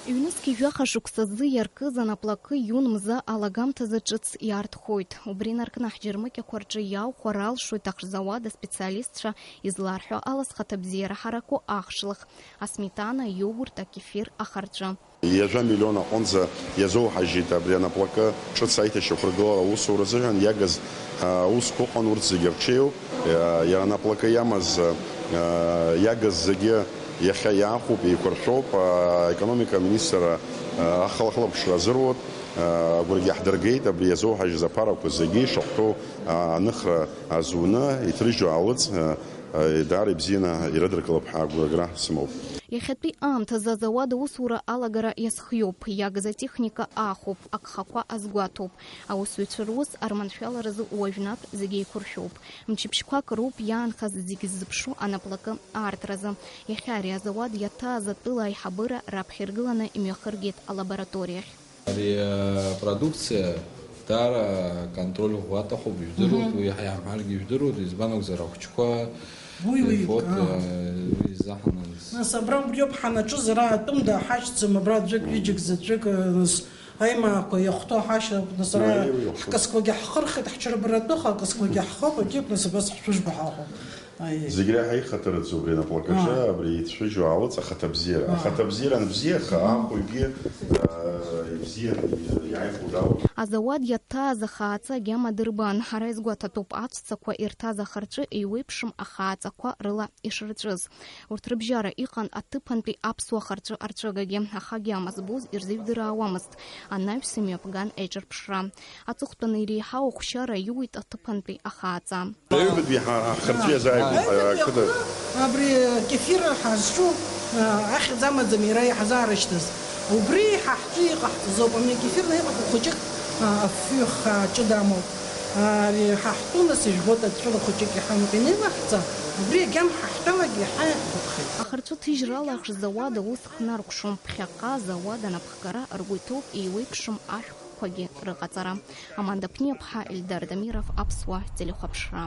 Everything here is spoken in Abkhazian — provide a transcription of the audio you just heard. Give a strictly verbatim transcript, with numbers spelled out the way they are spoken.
Ҩнызқь жәаха шықәсазы иаркыз анаплакы иун мза алагамҭазы ҿыц иаартхоит. Убри инаркны ҳџьармыкьақәа рҿы иаахәар алшоит ахшзауад аспециалистцәа изларҳәо ала зхаҭабзиара ҳараку ахшлых, асметана, иогурт, акефир, ахарҵәы. Ҩажәа миллион аҟынӡа иазоуҳажьит абри анаплакы ҿыц аиҭашьақәыргылара аусуразыҳәан иагыз, а, аусқәа ыҟан, урҭ зегьы рҽеиуп. А, иара анаплакы иамаз, а, иагыз зегьы иахьа иаахәоуп, еиқәыршәоуп. А, аекономика аминистрра, а, ахылаԥшра азыруит. А, агәрагьы ҳдыргеит абри иазоуҳажьыз аԥарақәа зегьы ишахәҭоу, а, аныхра азуны иҭрыжьу аалыҵ, а, а, даара ибзианы ирыдыркылап ҳәа агәрагара сымоуп. Иахьатәи аамҭазы азауад аусура алагара иазхиоуп, иагыз атехника аахәоуп, агхақәа азгәаҭоуп. Аусзуҩцәа рус арманшәаларазы уажәнатә зегьы еиқәыршәоуп. Мчыбжьқәак роуп иаанхаз зегьы ззыԥшу анаплакы аартразы. Иахьа ари азауад иаҭааз атәыла аиҳабыра раԥхьа иргыланы имҩахыргеит алабораториахь. Ари апродукциа даара аконтроль ӷәӷәа аҭахуп, ижәдыруеит, Мгм. уи иаҳа иаҳамҳәаргьы ижәдыруеит, избан акәзар, ахәыҷқәа, Уи, уи, телефон, аа. уи изаҳаныз. Нас абра убриоуп ҳанаҿыз, ара атәым дааҳашьҭӡам, абра аӡәык, ҩыџьак, заҵәык, нас аимаақәа иахәҭоу ҳашьҭоуп, нас ара Аиеи, уи иахәҭоуп. ҳкасқәагьы ҳхырхит, ҳҽырбаратәы ҳкасқәагьы ҳхыхәагьы, нас абас ҳшәыжьба ҳаҟоуп. Аиеи. Зегь реиҳа ихаҭараӡоу абри анаплакаҿы, Аа. абри иҭшәыжьу аалыҵ ахаҭабзиара. Аа. Ахаҭабзиара анбзиаха, Мгм. ахәыҩгьы, аа, ибзианы иааихәо далоуп. Азауад иаҭааз ахааӡа агьама дырбан. Ҳара изгәаҭатәуп, аҵәцақәа ирҭаз ахырҵәы еиуеиԥшым ахааӡақәа рыла ишырҵәыз. Урҭ рыбжьара иҟан аҭыԥантәи аԥсуа харҵәы арҵәыгагьы, аха агьама збоз ирзеижәдыраауамызт анаҩс имҩаԥган еиҿырԥшра. Аҵыхәтәан иреиҳау ахәшьара иуит аҭыԥантәи ахааӡа. Аҩбатәи ҳа-, ҳхырҵәы иазааигәоуп, Аҩбатәи ақыҭа. аҟны абри кефир ҳазҿу, а, ахьӡ амаӡам иара иҳазаарышьҭыз. Убри ҳа ҳҿы иҟаҳҵаз ауп. Абни акефир наиҟақәа хәыҷык, а, афҩы хаа ҷыда амоуп. Ари ҳа ҳтәы нас ижәбоит, адҵәыла хәыҷык иҳамоуп. Инеилаҳҵа, убри агьама ҳаҳҭалак иаҳа иаҳгәаԥхеит. Ахырҵәы ҭыжьрала ахшзауад аус хнаркәшом, ԥхьаҟа азауад анапхгара ргәы иҭоуп еиуеиԥшым ашәҟәқәагьы рыҟаҵара. Аманда Ԥниаԥҳа, Ельдар Дамиров, Аԥсуа телехәаԥшра.